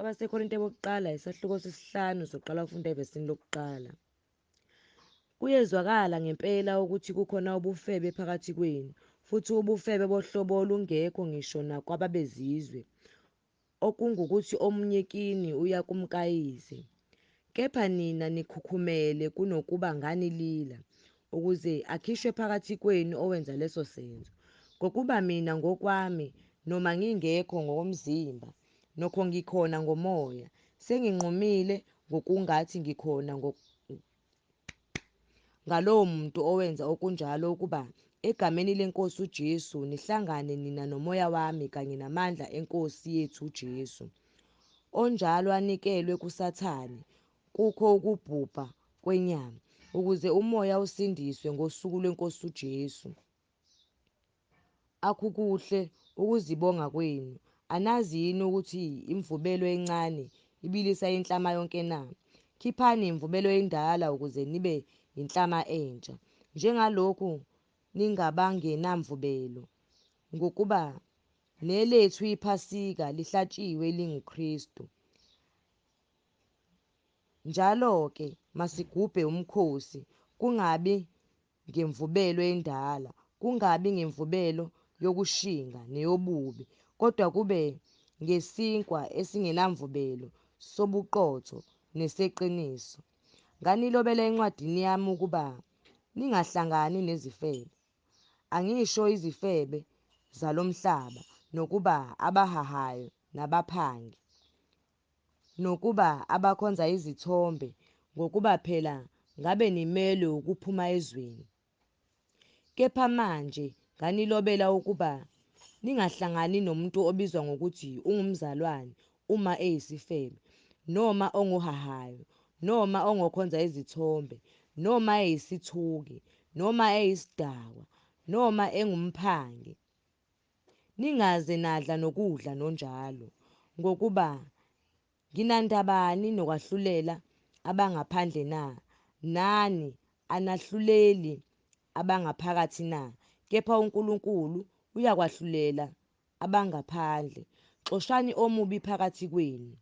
KwabaseKorinte bokuqala isahluko sesihlanu soqala ukufunda evesini lokuqala. Kuyezwakala ngempela ukuthi kukhona ubufebe phakathi kwenu, futhi ubufebe bohlobo olungekho ngisho nakwabezizwe, okungukuthi omunye kini uya kumkayise. Kepha nina nikhukhumele kunokuba nganilila, ukuze akhishwe phakathi kwenu owenza leso senzo. Ngokuba mina ngokwami, noma ngingekho ngokomzimba, nokho ngikhona ngomoya, senginqumile ngokungathi ngikhona ngalowo muntu owenza okunjalo ukuba egameni leNkosi uJesu nihlangane nina nomoya wami kanye namandla eNkosi yethu uJesu. Onjalo anikelwe kuSathane kukho ukubhubha kwenyama, ukuze umoya usindiswe ngosuku lweNkosi uJesu. Akukuhle ukuzibonga kwenu. Anazi yini ukuthi imvubelo encane ibilisa inhlama yonke na? Khiphani imvubelo endala ukuze nibe yinhlama entsha, njengalokhu ningabangenamvubelo. Ngokuba nelethu iPhasika lihlatshiwe linguKristu. Njalo-ke masigubhe umkhosi, kungabi ngemvubelo endala, kungabi ngemvubelo yokushinga neyobubi, kodwa kube ngesinkwa esingenamvubelo sobuqotho neseqiniso. Nganilobela encwadini yami ukuba ningahlangani nezifebe. Angisho izifebe zalomhlaba, nokuba abahahayo nabaphangi, nokuba abakhonza izithombe, ngokuba phela ngabe nimelwe ukuphuma ezweni. Kepha manje nganilobela ukuba ningahlangani nomuntu obizwa ngokuthi ungumzalwane uma eyisifebe, noma ongohahayo, noma ongokhonza izithombe, noma eyisithuki, noma eyisidakwa, noma engumphangi. Ningaze nadla nokudla nonjalo, ngokuba nginandabani nokwahlulela abangaphandle na? Nani anahluleli abangaphakathi na? Kepha uNkulunkulu uyakwahlulela abangaphandle. Xoshani omubi phakathi kwenu.